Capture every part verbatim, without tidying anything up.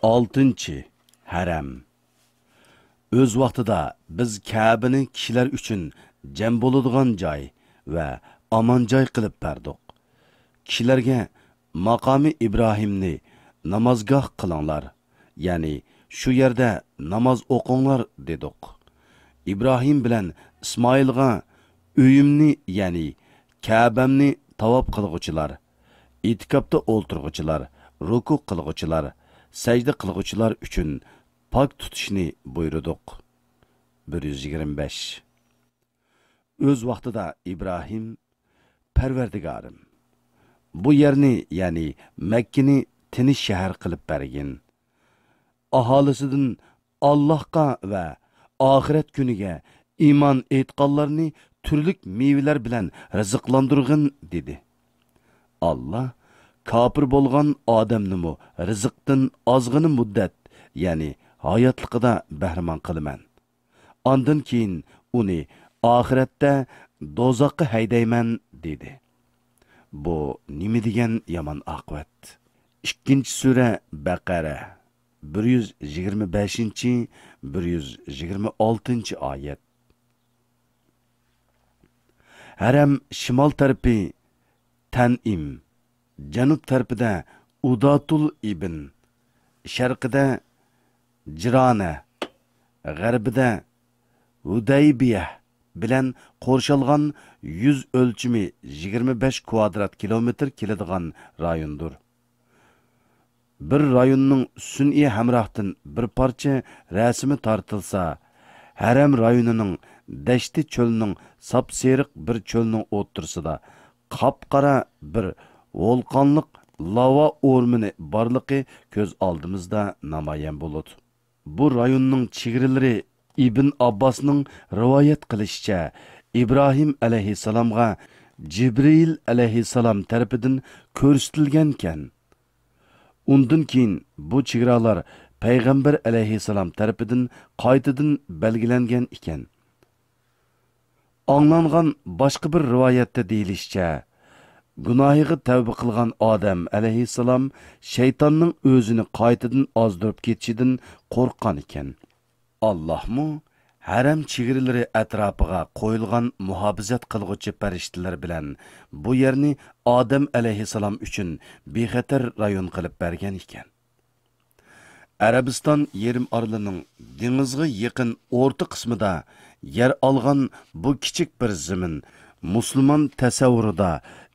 ئالتىنچى، ھەرەم. ئۆز ۋاقتىدا بىز كەبىنى كىشىلەر ئۈچۈن جەم بولىدىغان جاي ۋە ئامان جاي قىلىپ بەردۇق. كىشىلەرگە ماقامى ئىبراھىمنى نامازگاھ قىلىڭلار، يەنى شۇ يەردە ناماز ئوقۇڭلار دېدۇق. ئىبراھىم بىلەن ئىسمائىلغا ئۆيۈمنى، يەنى كەبەمنى تاۋاپ قىلغۇچىلار، ئېتىكاپتا ئولتۇرغۇچىلار، رۇكۇ قىلغۇچىلار، سەجدە قىلغۇچىلار ئۈچۈن پاك تۇتۇشنى بۇيرۇدۇق. بىر يۈز يىگىرمە بەش. ئۆز ۋاقتىدا ئىبراھىم، پەرۋەردىگارىم، بۇ يەرنى، يەنى مەككىنى تىنچ شەھەر قىلىپ بەرگىن. ئاھالىسىدىن ئاللاھقا ۋە ئاخىرەت كۈنىگە ئىمان ئېيتقانلارنى تۈرلۈك مېۋىلەر بىلەن رىزىقلاندۇرغىن، دېدى. ئاللا كاپىر بولغان ئادەمنىمۇ رىزىقتىن ئازغىنە مۇددەت، يەنى ھاياتلىقىدا بەھرىمەن قىلىمەن. ئاندىن كېيىن ئۇنى ئاخىرەتتە دوزاخقا ھەيدەيمەن، دېدى. بۇ نېمە دېگەن يامان ئاقىۋەت! ئىككىنچى سۈرە بەقەرە، بىر يۈز يىگىرمە بەشىنچى، بىر يۈز يىگىرمە ئالتىنچى ئايەت. ھەرەم شىمال تەرىپى تەنئىم، جەنۇب تەرىپىدە ئۇداتۇل ئىبن، شەرقىدە جىرانە، غەربىدە ھۇدەيبىيە بىلەن قورشالغان، يۈز ئۆلچىمى يىگىرمە بەش كۋادرات كىلومېتىر كېلىدىغان رايوندۇر. بىر رايوننىڭ سۈنئىي ھەمراھتىن بىر پارچە رەسىمى تارتىلسا، ھەرەم رايونىنىڭ دەشتى چۆلنىڭ ساپسېرىق بىر چۆلنىڭ ئوتتۇرىسىدا قاپقارا بىر ۋولقانلىق لاۋا ئورمىنى بارلىقى كۆز ئالدىمىزدا نامايان بولىدۇ. بۇ رايوننىڭ چېگرىلىرى ئىبن ئابباسنىڭ رىۋايەت قىلىشىچە، ئىبراھىم ئەلەيھىسسالامغا جىبرىئىل ئەلەيھىسسالام تەرىپىدىن كۆرسىتىلگەنكەن. ئۇندىن كېيىن بۇ چېگرالار پەيغەمبەر ئەلەيھىسسالام تەرىپىدىن قايتىدىن بەلگىلەنگەن ئىكەن. ئاڭلانغان باشقا بىر رىۋايەتتە دېيىلىشىچە، گۇناھىغا تەۋبە قىلغان ئادەم ئەلەيھىسسالام شەيتاننىڭ ئۆزىنى قايتىدىن ئازدۇرۇپ كېتىشىدىن قورققان ئىكەن. ئاللاھمۇ ھەرەم چېگرىلىرى ئەتراپىغا قويۇلغان مۇھاپىزەت قىلغۇچى پەرىشتىلەر بىلەن بۇ يەرنى ئادەم ئەلەيھىسسالام ئۈچۈن بىخەتەر رايون قىلىپ بەرگەن ئىكەن. ئەرەبىستان يېرىم ئارىلىنىڭ دېڭىزغا يېقىن ئورتا قىسمىدا يەر ئالغان بۇ كىچىك بىر زېمىن مۇسۇلمان تەسەۋۋۇرىدا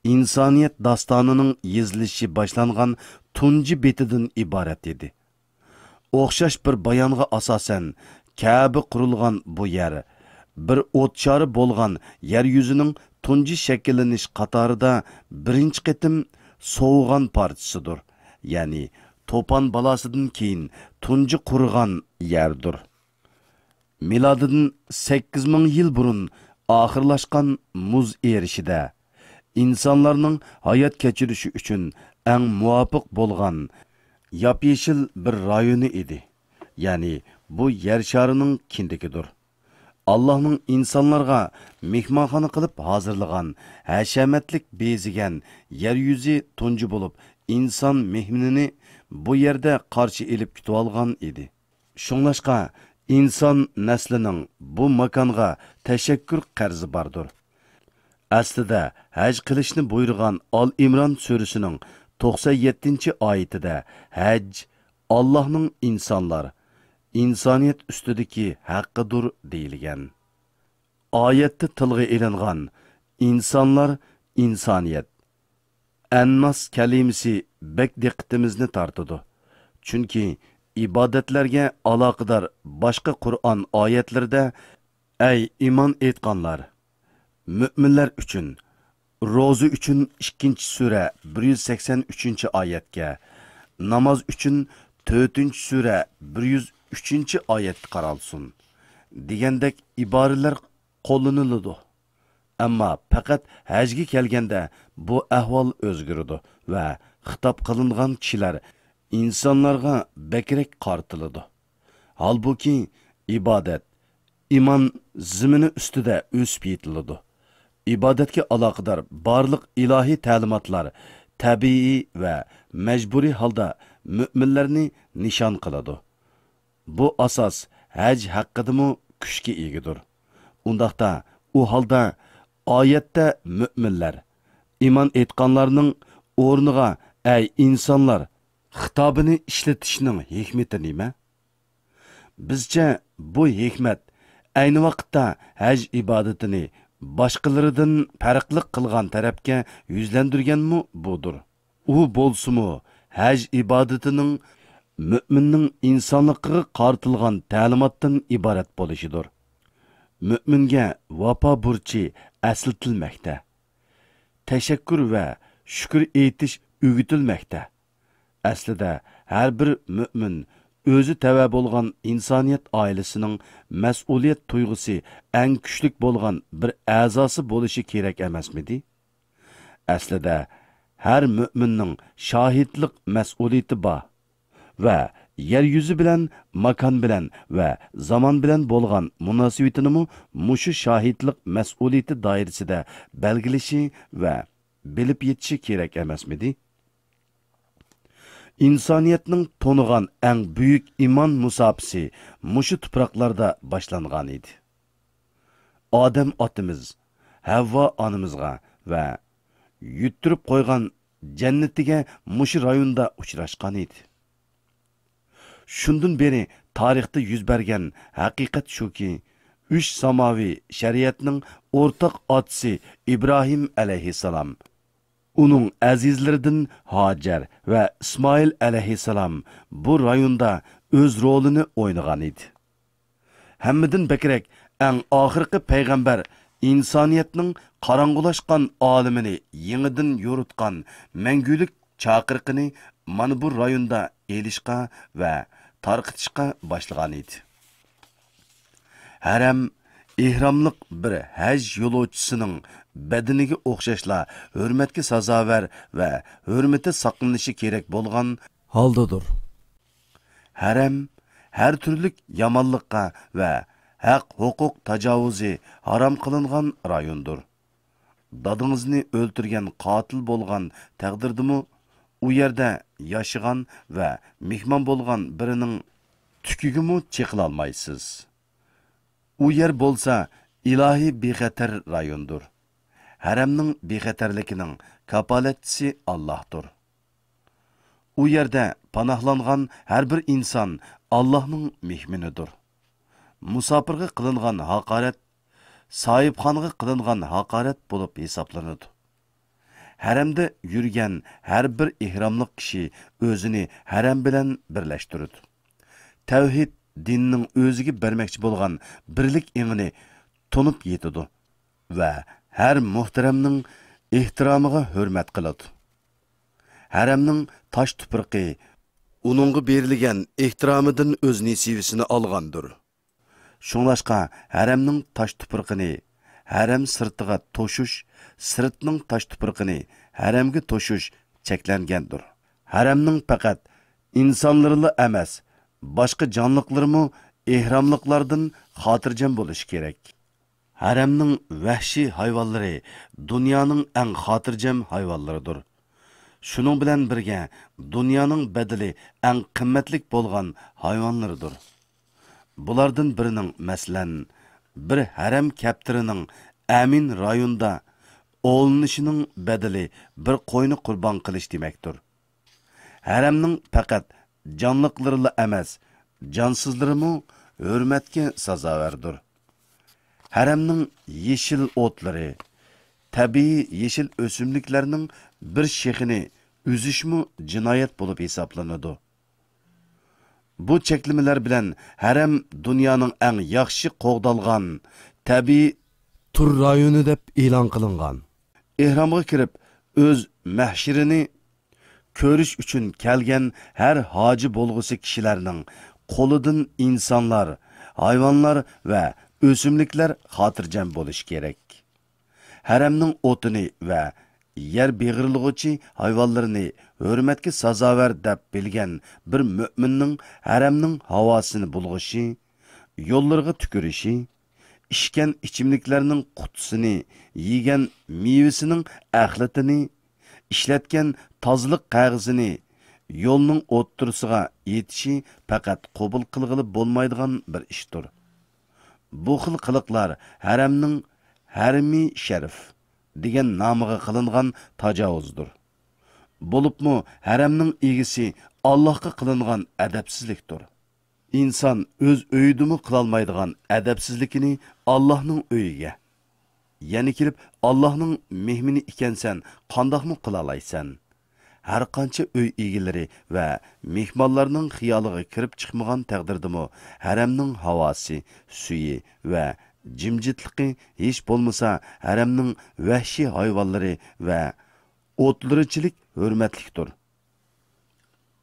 ئىنسانىيەت داستانىنىڭ يېزىلىشى باشلانغان تۇنجى بېتىدىن ئىبارەت ئىدى. ئوخشاش بىر بايانغا ئاساسەن، كەبە قۇرۇلغان بۇ يەر، بىر ئوتشارى بولغان يەر يۈزىنىڭ تۇنجى شەكىللىنىش قاتارىدا بىرىنچى قېتىم سوۋۇغان پارچىسىدۇر. يەنى توپان بالاسىدىن كېيىن تۇنجى قۇرۇغان يەردۇر. مىلادىدىن سەككىز مىڭ يىل بۇرۇن ئاخىرلاشقان مۇز ئېرىشىدە ئىنسانلارنىڭ ھايات كەچۈرۈشى ئۈچۈن ئەڭ مۇۋاپىق بولغان ياپيېشىل بىر رايونى ئىدى. يەنى بۇ يەر شارىنىڭ كىندىكىدۇر. ئاللاھنىڭ ئىنسانلارغا مېھمانخانا قىلىپ ھازىرلىغان، ھەشەمەتلىك بېزىگەن يەر يۈزى تۇنجى بولۇپ ئىنسان مېھمىنىنى بۇ يەردە قارشى ئېلىپ كۈتۈۋالغان ئىدى. شۇڭلاشقا ئىنسان نەسلىنىڭ بۇ ماكانغا تەشەككۈر قەرزى باردۇر. ئەسلىدە ھەج قىلىشنى بۇيرۇغان ئال ئىمران سۈرىسىنىڭ توقسان يەتتىنچى ئايىتىدە ھەج ئاللاھنىڭ ئىنسانلار، ئىنسانىيەت ئۈستىدىكى ھەققىدۇر دېيىلگەن. ئايەتتە تىلغا ئېلىنغان ئىنسانلار، ئىنسانىيەت، ئەنناس كەلىمىسى بەك دىققىتىمىزنى تارتىدۇ. چۈنكى ئىبادەتلەرگە ئالاقىدار باشقا قۇرئان ئايەتلىرىدە، ئەي ئىمان ئېيتقانلار، مۆمىنلەر ئۈچۈن، روزا ئۈچۈن ئىككىنچى سۈرە بىر يۈز سەكسەن ئۈچىنچى ئايەتكە، ناماز ئۈچۈن تۆتىنچى سۈرە بىر يۈز ئۈچىنچى ئايەتكە قارالسۇن دېگەندەك ئىبارىلەر قوللىنىلىدۇ. ئەمما پەقەت ھەجگە كەلگەندە بۇ ئەھۋال ئۆزگىرىدۇ ۋە خىتاب قىلىنغان كىشىلەر ئىنسانلارغا بەكرەك قارىتىلىدۇ. ھالبۇكى، ئىبادەت، ئىمان زېمىنى ئۈستىدە ئۆسۈپ يېتىلىدۇ. ئىبادەتكە ئالاقىدار بارلىق ئىلاھىي تەلىماتلار تەبىئىي ۋە مەجبۇرىي ھالدا مۆمىنلەرنى نىشان قىلىدۇ. بۇ ئاساس ھەج ھەققىدىمۇ كۈچكە ئىگىدۇر. ئۇنداقتا، ئۇ ھالدا ئايەتتە مۆمىنلەر، ئىمان ئېيتقانلارنىڭ ئورنىغا ئەي ئىنسانلار خىتابىنى ئىشلىتىشنىڭ ھېكمىتى نېمە؟ بىزچە بۇ ھېكمەت ئەينى ۋاقىتتا ھەج ئىبادىتىنى باشقىلىرىدىن پەرقلىق قىلغان تەرەپكە يۈزلەندۈرگەنمۇ بۇدۇر. ئۇ بولسىمۇ ھەج ئىبادىتىنىڭ مۆمىننىڭ ئىنسانلىقىغا قارىتىلغان تەلىماتتىن ئىبارەت بولۇشىدۇر. مۆمىنگە ۋاپا بۇرچى ئەسلىتىلمەكتە. تەشەككۈر ۋە شۈكۈر ئېيتىش ئۆگىتىلمەكتە. ئەسلىدە ھەر بىر مۆمىن ئۆزى تەۋە بولغان ئىنسانىيەت ئائىلىسىنىڭ مەسئۇلىيەت تۇيغۇسى ئەڭ كۈچلۈك بولغان بىر ئەزاسى بولۇشى كېرەك ئەمەسمىدى؟ ئەسلىدە ھەر مۆمىننىڭ شاھىتلىق مەسئۇلىيىتى بار ۋە يەر يۈزى بىلەن، ماكان بىلەن ۋە زامان بىلەن بولغان مۇناسىۋىتىنىمۇ مۇشۇ شاھىتلىق مەسئۇلىيىتى دائىرىسىدە بەلگىلىشى ۋە بىلىپ يېتىشى كېرەك ئەمەسمىدى؟ ئىنسانىيەتنىڭ تونۇغان ئەڭ بۈيۈك ئىمان مۇساپىسى مۇشۇ تۇپراقلاردا باشلانغانىدى. ئادەم ئاتىمىز، ھەۋۋا ئانىمىزغا ۋە يۈتتۈرۈپ قويغان جەننىتىگە مۇشۇ رايوندا ئۇچراشقانىدى. شۇندىن بېرى تارىختا يۈز بەرگەن ھەقىقەت شۇكى، ئۈچ ساماۋى شەرىئەتنىڭ ئورتاق ئاتىسى ئىبراھىم ئەلەيھىسسالام، ئۇنىڭ ئەزىزلىرىدىن ھاجەر ۋە ئىسمائىل ئەلەيھىسسالام بۇ رايوندا ئۆز رولىنى ئوينىغانىدى. ھەممىدىن بەكرەك ئەڭ ئاخىرقى پەيغەمبەر ئىنسانىيەتنىڭ قاراڭغۇلاشقان ئالىمىنى يېڭىدىن يورۇتقان مەڭگۈلۈك چاقىرىقىنى مانا بۇ رايوندا ئېلىشقا ۋە تارقىتىشقا باشلىغانىدى. ھەرەم ئېھراملىق بىر ھەج يولۇچىسىنىڭ بەدىنىگە ئوخشاشلا ھۆرمەتكە سازاۋەر ۋە ھۆرمىتى ساقلىنىشى كېرەك بولغان ھالدىدۇر. ھەرەم ھەر تۈرلۈك يامانلىققا ۋە ھەق-ھوقۇق تاجاۋۇزى ھارام قىلىنغان رايوندۇر. دادىڭىزنى ئۆلتۈرگەن قاتىل بولغان تەقدىردىمۇ، ئۇ يەردە ياشىغان ۋە مېھمان بولغان بىرىنىڭ تۈكىگىمۇ چېقىلالمايسىز. ئۇ يەر بولسا ئىلاھىي بىخەتەر رايوندۇر. ھەرەمنىڭ بىخەتەرلىكىنىڭ كاپالەتچىسى ئاللاھتۇر. ئۇ يەردە پاناھلانغان ھەر بىر ئىنسان ئاللاھنىڭ مېھمىنىدۇر. مۇساپىرغا قىلىنغان ھاقارەت ساھىبخانغا قىلىنغان ھاقارەت بولۇپ ھېسابلىنىدۇ. ھەرەمدە يۈرگەن ھەر بىر ئېھراملىق كىشى ئۆزىنى ھەرەم بىلەن بىرلەشتۈرىدۇ. تەۋھىد دىننىڭ ئۆزىگە بەرمەكچى بولغان بىرلىك ئېڭىنى تونۇپ يېتىدۇ ۋە ھەر مۆھتەرەمنىڭ ئېھتىرامىغا ھۆرمەت قىلىدۇ. ھەرەمنىڭ تاش تۇپرىقى ئۇنىڭغا بېرىلگەن ئېھتىرامىدىن ئۆز نېسىۋىسىنى ئالغاندۇر. شۇڭلاشقا ھەرەمنىڭ تاش تۇپرىقىنى ھەرەم سىرتىغا توشۇش، سىرتنىڭ تاش تۇپرىقىنى ھەرەمگە توشۇش چەكلەنگەندۇر. ھەرەمنىڭ پەقەت ئىنسانلىرىلا ئەمەس، باشقا جانلىقلىرىمۇ ئېھراملىقلاردىن خاتىرجەم بولۇشى كېرەك. ھەرەمنىڭ ۋەھشىي ھايۋانلىرى دۇنيانىڭ ئەڭ خاتىرجەم ھايۋانلىرىدۇر. شۇنىڭ بىلەن بىرگە، دۇنيانىڭ بەدىلى ئەڭ قىممەتلىك بولغان ھايۋانلىرىدۇر. بۇلاردىن بىرىنىڭ، مەسىلەن، بىر ھەرەم كەپتىرىنىڭ ئەمىن رايوندا ئوۋلىنىشىنىڭ بەدىلى بىر قوينى قۇربان قىلىش دېمەكتۇر. ھەرەمنىڭ پەقەت جانلىقلىرىلا ئەمەس، جانسىزلىرىمۇ ھۆرمەتكە سازاۋەردۇر. ھەرەمنىڭ يېشىل ئوتلىرى، تەبىئىي يېشىل ئۆسۈملۈكلەرنىڭ بىر شېخىنى ئۈزۈشمۇ جىنايەت بولۇپ ھېسابلىنىدۇ. بۇ چەكلىمىلەر بىلەن ھەرەم دۇنيانىڭ ئەڭ ياخشى قوغدالغان تەبىئىي تۈر رايونى دەپ ئېلان قىلىنغان. ئېھرامغا كىرىپ، ئۆز مەھشىرىنى كۆرۈش ئۈچۈن كەلگەن ھەر ھاجى بولغۇسى كىشىلەرنىڭ قولىدىن ئىنسانلار، ھايۋانلار ۋە ئۆسۈملۈكلەر خاتىرجەم بولۇشى كېرەك. ھەرەمنىڭ ئوتىنى ۋە يەر بېغىرلىغۇچى ھايۋانلىرىنى ھۆرمەتكە سازاۋەر دەپ بىلگەن بىر مۆمىننىڭ ھەرەمنىڭ ھاۋاسىنى بۇلغىشى، يوللىرىغا تۈكۈرۈشى، ئىچكەن ئىچىملىكلەرنىڭ قۇتىسىنى، يېگەن مېۋىسىنىڭ ئەخلىتىنى، ئىشلەتكەن تازىلىق قەغىزىنى، يولنىڭ ئوتتۇرىسىغا يېتىشى پەقەت قوبۇل قىلغىلى بولمايدىغان بىر ئىشتۇر. بۇ خىل قىلىقلار ھەرەمنىڭ ھەرىمى شەرىف دېگەن نامىغا قىلىنغان تاجاۋۇزدۇر. بولۇپمۇ ھەرەمنىڭ ئىگىسى ئاللاھقا قىلىنغان ئەدەپسىزلىكتۇر. ئىنسان ئۆز ئۆيىدىمۇ قىلالمايدىغان ئەدەپسىزلىكىنى ئاللاھنىڭ ئۆيىگە، يەنە كېلىپ ئاللاھنىڭ مېھمىنى ئىكەنسەن، قانداقمۇ قىلالايسەن؟ ھەرقانچە ئۆي ئىگىلىرى ۋە مېھمانلارنىڭ خىيالىغا كىرىپ چىقمىغان تەقدىردىمۇ، ھەرەمنىڭ ھاۋاسى، سۈيى ۋە جىمجىتلىقى ھېچ بولمىسا ھەرەمنىڭ ۋەھشىي ھايۋانلىرى ۋە ئوتلىرىچىلىك ھۆرمەتلىكتۇر.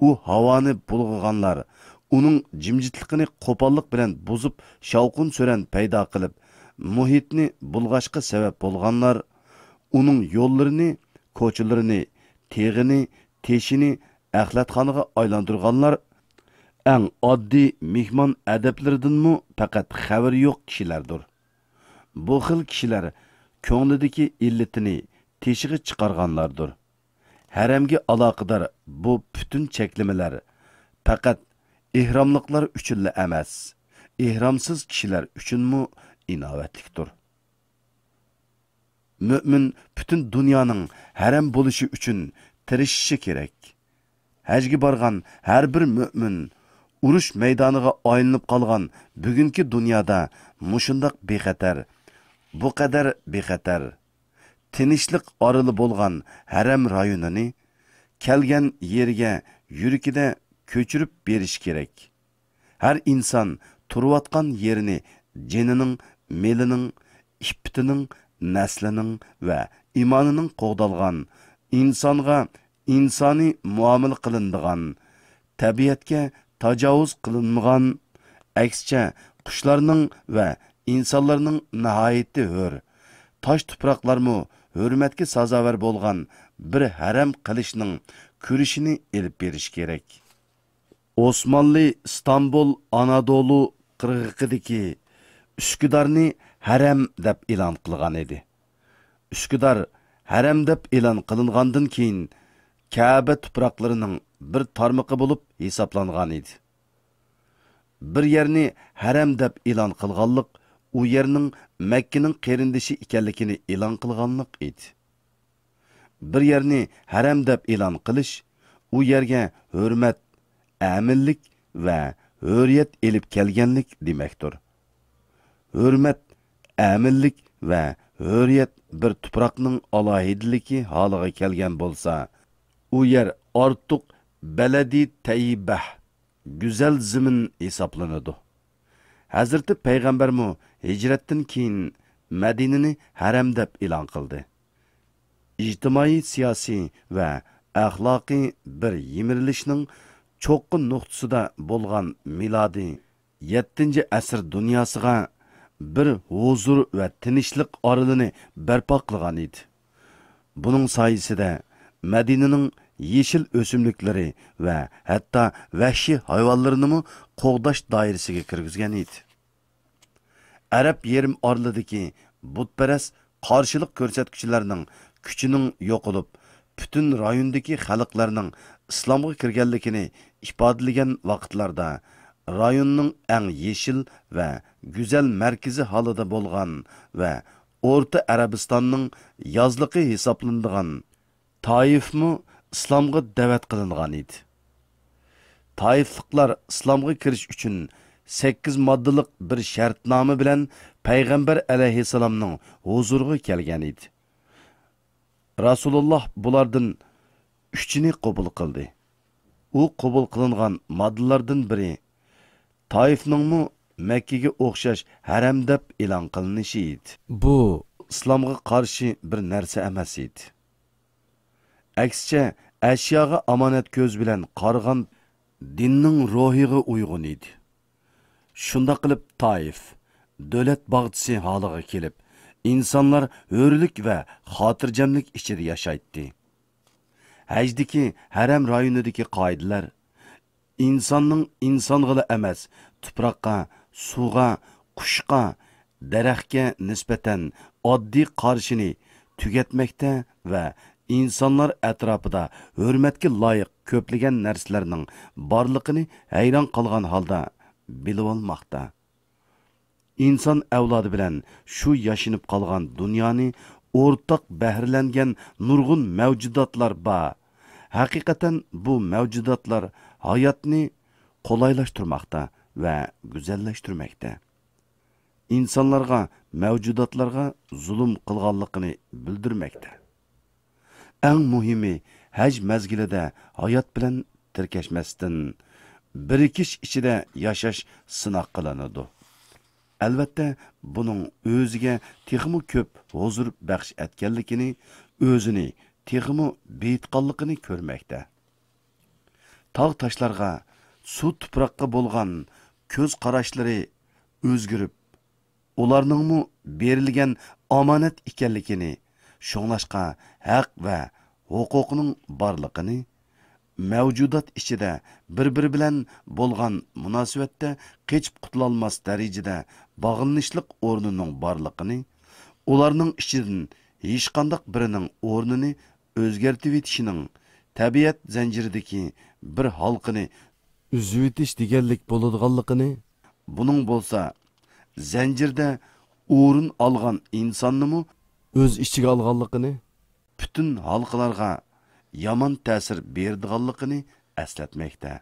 ئۇ ھاۋانى بۇلغىغانلار، ئۇنىڭ جىمجىتلىقىنى قوپاللىق بىلەن بۇزۇپ، شاۋقۇن-سۈرەن پەيدا قىلىپ، مۇھىتنى بۇلغاشقا سەۋەب بولغانلار، ئۇنىڭ يوللىرىنى، كوچىلىرىنى، تېغىنى، تېشىنى ئەخلەتخانىغا ئايلاندۇرغانلار ئەڭ ئاددىي مېھمان ئەدەپلىرىدىنمۇ پەقەت خەۋىرى يوق كىشىلەردۇر. بۇ خىل كىشىلەر كۆڭلىدىكى ئىللىتىنى تېشىغا چىقارغانلاردۇر. ھەرەمگە ئالاقىدار بۇ پۈتۈن چەكلىمىلەر پەقەت ئېھراملىقلار ئۈچۈنلا ئەمەس، ئېھرامسىز كىشىلەر ئۈچۈنمۇ ئىناۋەتلىكتۇر. مۆمىن پۈتۈن دۇنيانىڭ ھەرەم بولۇشى ئۈچۈن تىرىشىشى كېرەك. ھەجگە بارغان ھەر بىر مۆمىن ئۇرۇش مەيدانىغا ئايلىنىپ قالغان بۈگۈنكى دۇنيادا مۇشۇنداق بىخەتەر، بۇ قەدەر بىخەتەر، تىنچلىق ئارىلى بولغان ھەرەم رايونىنى كەلگەن يېرىگە يۈرىكىدە كۆچۈرۈپ بېرىشى كېرەك. ھەر ئىنسان تۇرۇۋاتقان يېرىنى جېنىنىڭ، مېلىنىڭ، ئىپپىتىنىڭ، نەسلىنىڭ ۋە ئىمانىنىڭ قوغدالغان، ئىنسانغا ئىنسانىي مۇئامىلە قىلىنىدىغان، تەبىئەتكە تاجاۋۇز قىلىنمىغان، ئەكسىچە، قۇشلارنىڭ ۋە ئىنسانلارنىڭ ناھايىتى ھۆر، تاش تۇپراقلارمۇ ھۆرمەتكە سازاۋەر بولغان بىر ھەرەم قىلىشنىڭ كۈرىشىنى ئېلىپ بېرىشى كېرەك. ئوسمانلى ئىستانبۇل ئانادولۇ قىرغىقىدىكى ئۈسكۈدارنى ھەرەم دەپ ئېلان قىلغان ئىدى. ئۈسكۈدار ھەرەم دەپ ئېلان قىلىنغاندىن كېيىن، كەبە تۇپراقلىرىنىڭ بىر تارمىقى بولۇپ ھېسابلانغان ئىدى. بىر يەرنى ھەرەم دەپ ئېلان قىلغانلىق ئۇ يەرنىڭ مەككىنىڭ قېرىندىشى ئىكەنلىكىنى ئېلان قىلغانلىق ئىدى. بىر يەرنى ھەرەم دەپ ئېلان قىلىش ئۇ يەرگە ھۆرمەت، ئەمىنلىك ۋە ھۆرىيەت ئېلىپ كەلگەنلىك دېمەكتۇر. ھۆرمەت، ئەمىنلىك ۋە ھۆرىيەت بىر تۇپراقنىڭ ئالاھىدىلىكى ھالىغا كەلگەن بولسا، ئۇ يەر ئارتۇق بەلەدى تەيبەھ، گۈزەل زېمىن ھېسابلىنىدۇ. ھەزرىتى پەيغەمبەرمۇ ھىجرەتتىن كېيىن مەدىنىنى ھەرەم دەپ ئېلان قىلدى. ئىجتىمائىي سىياسىي ۋە ئەخلاقىي بىر يىمىرىلىشنىڭ چوققا نۇقتىسىدا بولغان مىلادىي يەتتىنچى ئەسىر دۇنياسىغا بىر ھۇزۇر ۋە تىنچلىق ئارىلىنى بەرپا قىلغان ئىدى. بۇنىڭ سايىسىدە مەدىنىنىڭ يېشىل ئۆسۈملۈكلىرى ۋە ھەتتا ۋەھشىي ھايۋانلىرىنىمۇ قوغداش دائىرىسىگە كىرگۈزگەن ئىدى. ئەرەب يېرىم ئارىلىدىكى بۇتپەرەس قارشىلىق كۆرسەتكۈچىلەرنىڭ كۈچىنىڭ يوقىلىپ، پۈتۈن رايوندىكى خەلقلەرنىڭ ئىسلامغا كىرگەنلىكىنى ئىپادىلىگەن ۋاقىتلاردا، رايوننىڭ ئەڭ يېشىل ۋە گۈزەل مەركىزى ھالىدا بولغان ۋە ئورتا ئەرەبىستاننىڭ يازلىقى ھېسابلىنىدىغان تائىفمۇ ئىسلامغا دەۋەت قىلىنغان ئىدى. تائىفلىقلار ئىسلامغا كىرىش ئۈچۈن سەككىز ماددىلىق بىر شەرتنامە بىلەن پەيغەمبەر ئەلەيھىسسالامنىڭ ھۇزۇرىغا كەلگەن ئىدى. رەسۇلۇللاھ بۇلاردىن ئۈچىنى قوبۇل قىلدى. ئۇ قوبۇل قىلىنغان ماددىلاردىن بىرى تائىفنىڭمۇ مەككىگە ئوخشاش ھەرەم دەپ ئېلان قىلىنىشى ئىدى. بۇ ئىسلامغا قارشى بىر نەرسە ئەمەس ئىدى. ئەكسىچە، ئەشياغا ئامانەت كۆزى بىلەن قارىغان دىننىڭ روھىغا ئۇيغۇن ئىدى. شۇنداق قىلىپ، تائىف دۆلەت باغچىسى ھالىغا كېلىپ، ئىنسانلار ھۆرلۈك ۋە خاتىرجەملىك ئىچىدە ياشايتتى. ھەجدىكى ھەرەم رايونىدىكى قائىدىلەر ئىنساننىڭ ئىنسانغىلا ئەمەس، تۇپراققا، سۇغا، قۇشقا، دەرەخكە نىسبەتەن ئاددىي قارىشىنى تۈگەتمەكتە ۋە ئىنسانلار ئەتراپىدا ھۆرمەتكە لايىق كۆپلىگەن نەرسىلەرنىڭ بارلىقىنى ھەيران قالغان ھالدا بىلىۋالماقتا. ئىنسان ئەۋلادى بىلەن شۇ ياشىنىپ قالغان دۇنيانى ئورتاق بەھرىلەنگەن نۇرغۇن مەۋجۇداتلار بار. ھەقىقەتەن بۇ مەۋجۇداتلار ھاياتنى قولايلاشتۇرماقتا ۋە گۈزەللەشتۈرمەكتە. ئىنسانلارغا، مەۋجۇداتلارغا زۇلۇم قىلغانلىقىنى بىلدۈرمەكتە. ئەڭ مۇھىمى، ھەج مەزگىلىدە ھايات بىلەن تىركەشمەستىن، بىرىكىش ئىچىدە ياشاش سىناق قىلىنىدۇ. ئەلۋەتتە، بۇنىڭ ئۆزىگە تېخىمۇ كۆپ ھۇزۇر بەخش ئەتكەنلىكىنى، ئۆزىنى تېخىمۇ بېيىتقانلىقىنى كۆرمەكتە. تاغ-تاشلارغا، سۇ-تۇپراققا بولغان كۆز قاراشلىرى ئۆزگىرىپ، ئۇلارنىڭمۇ بېرىلگەن ئامانەت ئىكەنلىكىنى، شۇڭلاشقا ھەق ۋە ھوقۇقنىڭ بارلىقىنى، مەۋجۇدات ئىچىدە بىر-بىرى بىلەن بولغان مۇناسىۋەتتە قېچىپ قۇتۇلالماس دەرىجىدە باغلىنىشلىق ئورنىنىڭ بارلىقىنى، ئۇلارنىڭ ئىچىدىن ھېچقانداق بىرىنىڭ ئورنىنى ئۆزگەرتىۋېتىشىنىڭ تەبىئەت زەنجىرىدىكى بىر ھالقىنى ئۈزۈۋېتىش دېگەنلىك بولىدىغانلىقىنى، بۇنىڭ بولسا زەنجىردە ئورۇن ئالغان ئىنساننىمۇ ئۆز ئىچىگە ئالغانلىقىنى، پۈتۈن ھالقىلارغا يامان تەسىر بېرىدىغانلىقىنى ئەسلەتمەكتە.